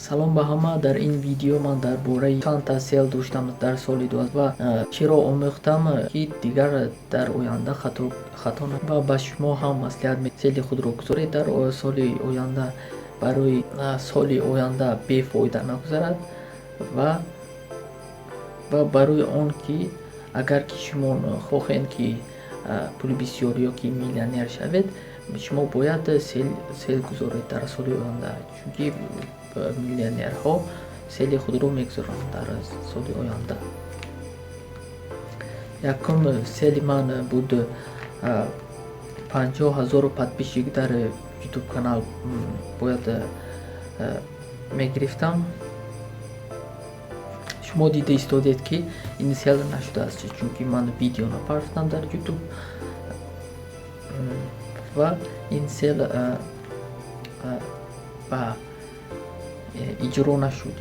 Салом ба ҳама. Дар ин видео ман дар бораи чандта цель доштам дар соли 20 ва чиро омӯхтам, ки дигар дар оянда хато ва ба шумо ҳам маслиҳат цели худро гузоред дар соли оянда, барои соли оянда бефоида нагузарад ва барои он ки агар ки шумо хоҳед ки пули бисёр ё ки миллионер шавед, шумо бояд цель гузоред дар соли оянда, чунки миллионерҳо цели худро мегузоранд дар соли оянда. Якум цели ман буд 50 000 подписчик дар ютуб канал бояд мегирифтам. Шумо дида истодед, ки ин цель нашудааст, чунки ман видео напартофтам дар ютуб ва ин цель ба иҷро нашуд.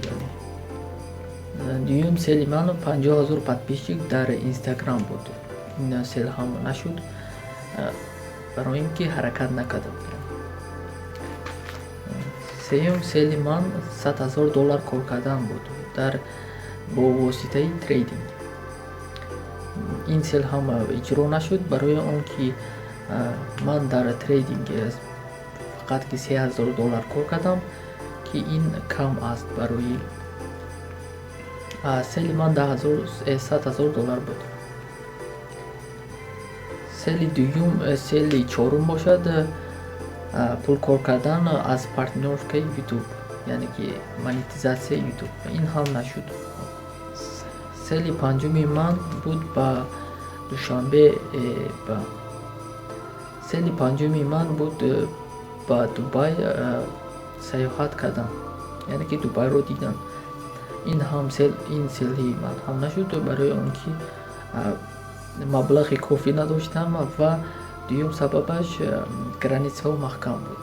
Яъне дуюм цели ман 50 000 подписчик дар инстаграм буд. Ин цель ҳам нашуд, барои ин ки ҳаракат накарда будам. Сеюм цели ман 100 000 доллар кор кардан буд дар бо воситаи трейдинг. Ин цель ҳам иҷро нашуд, барои он ки ман дар трейдинг фақат ки 3000 доллар кор кардам, ки ин кам аст. Барои цели ман 100 000 доллар буд. Цели дуюм, цели чорум бошад, пул кор кардан аз партнёркаи ютуб, яъне ки монетизатсияи ютуб. Ин ҳам нашуд. Цели панҷуми ман буд ба Душанбе, ба цели панҷуми ман буд ба Дубай сайёҳат кардан, яъне ки Дубайро дидан. Ин ҳам ин цели ман ҳам нашуд, барои он ки маблағи кофӣ надоштам ва дуюм сабабаш границаҳо маҳкам буд.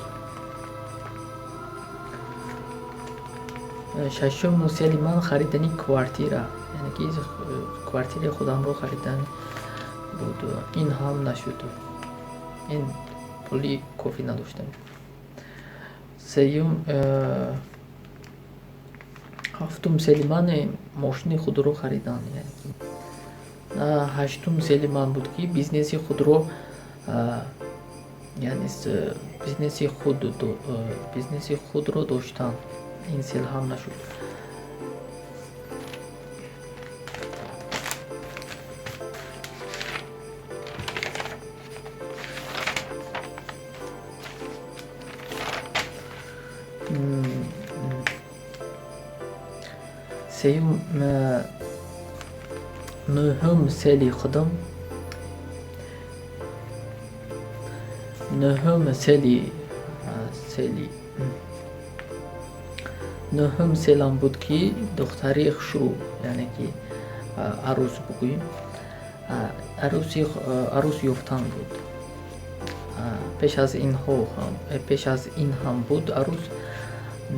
Шашум цели ман харидани квартира, яъне ки квартираи худамро харидан буд. Ин ҳам нашуд, ин пули кофӣ надоштам. Сеюм, ҳафтум цели ман мошини худро харидан. Ҳаштум цели ман буд, ки бизнеси худро, яъне бизнеси худро доштан. Ин цель ҳам нашуд. Сеюм, нӯҳум цели худам, нӯҳум цели нӯҳум целам буд, ки духтари хушрӯ, яъне ки арӯс бугӯем, арӯс ёфтан буд. Пеш аз инҳо ҳам, пеш аз ин ҳам буд арӯс,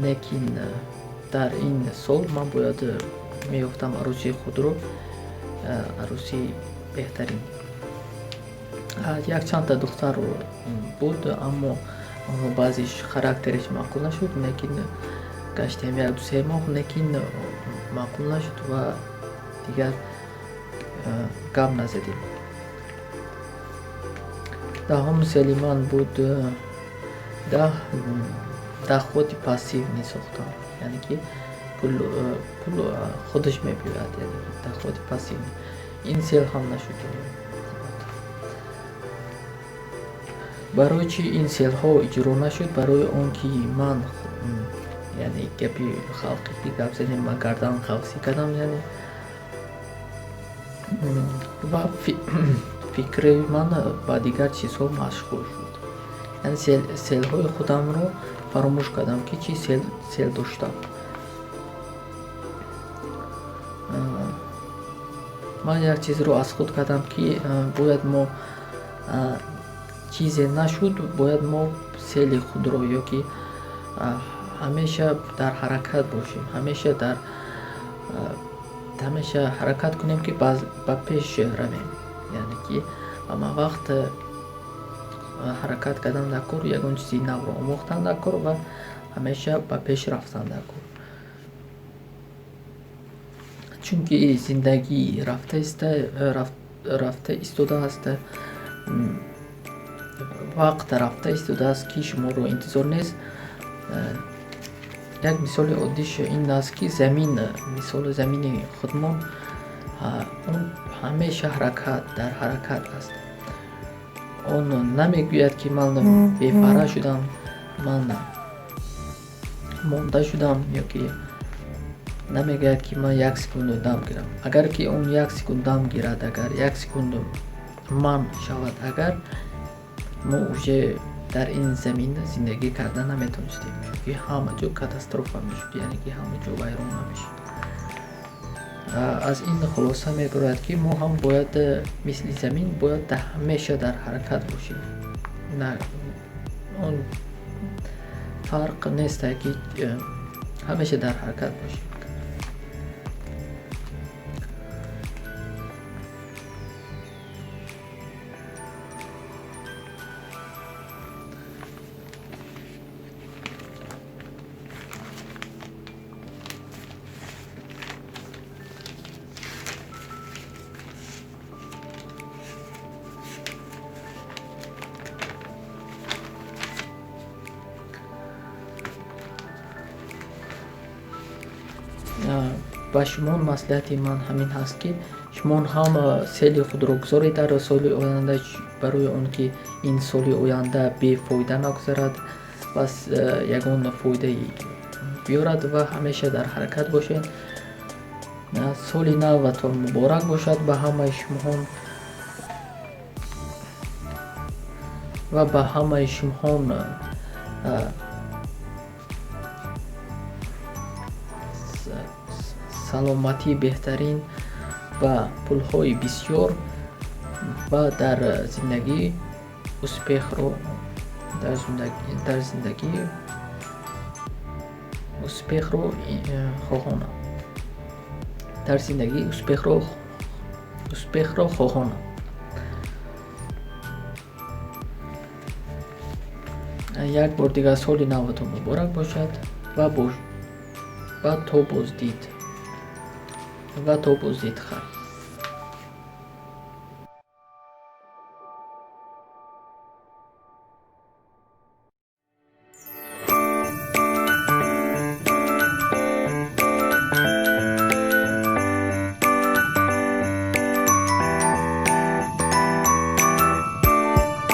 лекин дар ин сол ман бояд меёфтам арӯси худро, арӯси беҳтарин. Якчандта духтар буд, аммо онҳо баъзеш характереш маъқул нашуд, лекин гаштем як ду се моҳ, лекин маъқул нашуд ва дигар гап назадем. 10-ум цели ман буд доходи пассивный сохтан, яъне ки пул худаш мебиёяд, яъне доходи пассивный. Ин цель ҳам нашуд. Барои чӣ ин целҳо иҷро нашуд? Барои он ки ман, яъне гапи халқӣ ки гап задем, ман гардан қавсӣ кардам, яъне ва фикри ман ба дигар чизҳо машғул шуд. Яъне целҳои худамро фаромӯш кардам, ки чӣ цель доштам. Ман як чизро аз худ кардам, ки бояд мо чизе нашуд, бояд мо цели худро ё ки ҳамеша дар ҳаракат бошем, ҳамеша ҳаракат кунем, ки ба пеш равем, яъне ки ҳама вақт ҳаракат кардан дар кор, ягон чизи навро омӯхтан дар кор ва ҳамеша ба пеш рафтан дар кор. Чунки зиндагӣ рафта истодааст, вақт рафта истодааст, ки шуморо интизор нест. Як мисоли оддиш ин аст, ки замин, мисоли замини худмон, он ҳамеша дар ҳаракат аст. Он намегӯяд, ки ман бефара шудам, ман монда шудам, ё ки намегӯяд, ки ман як секунд дам гирам. Агар ки он як секунд дам гирад, агар як секунд ман шавад, агар мо уже дар ин замин зиндагӣ карда наметонистем, чунки ҳама ҷо катастрофа мешуд, яъне ки ҳама ҷо вайрон намешуд. Аз ин хулоса мебарояд, ки мо ҳам бояд мисли замин бояд ҳамеша дар ҳаракат бошем. На, он фарқ нест, ки ҳамеша дар ҳаракат бошем. Ба шумо маслиҳати ман ҳамин ҳаст, ки шумо ҳам сели худро гузоред дар соли оянда, барои он ки ин соли оянда бефоида нагузарад ва ягон фоидае биёрад ва ҳамеша дар ҳаракат бошед. Соли наватон муборак бошад ба ҳамаи шумоҳон ва ба ҳамаи шумоҳон саломатии беҳтарин ва пулҳои бисёр ва дар зиндагӣ успехро дар зиндагӣ успехро хоҳонам. Дар зиндагӣ успехро хоҳонам. Як бор дигар соли наватон муборак бошад ва то боздид. Ва то боздид хайр.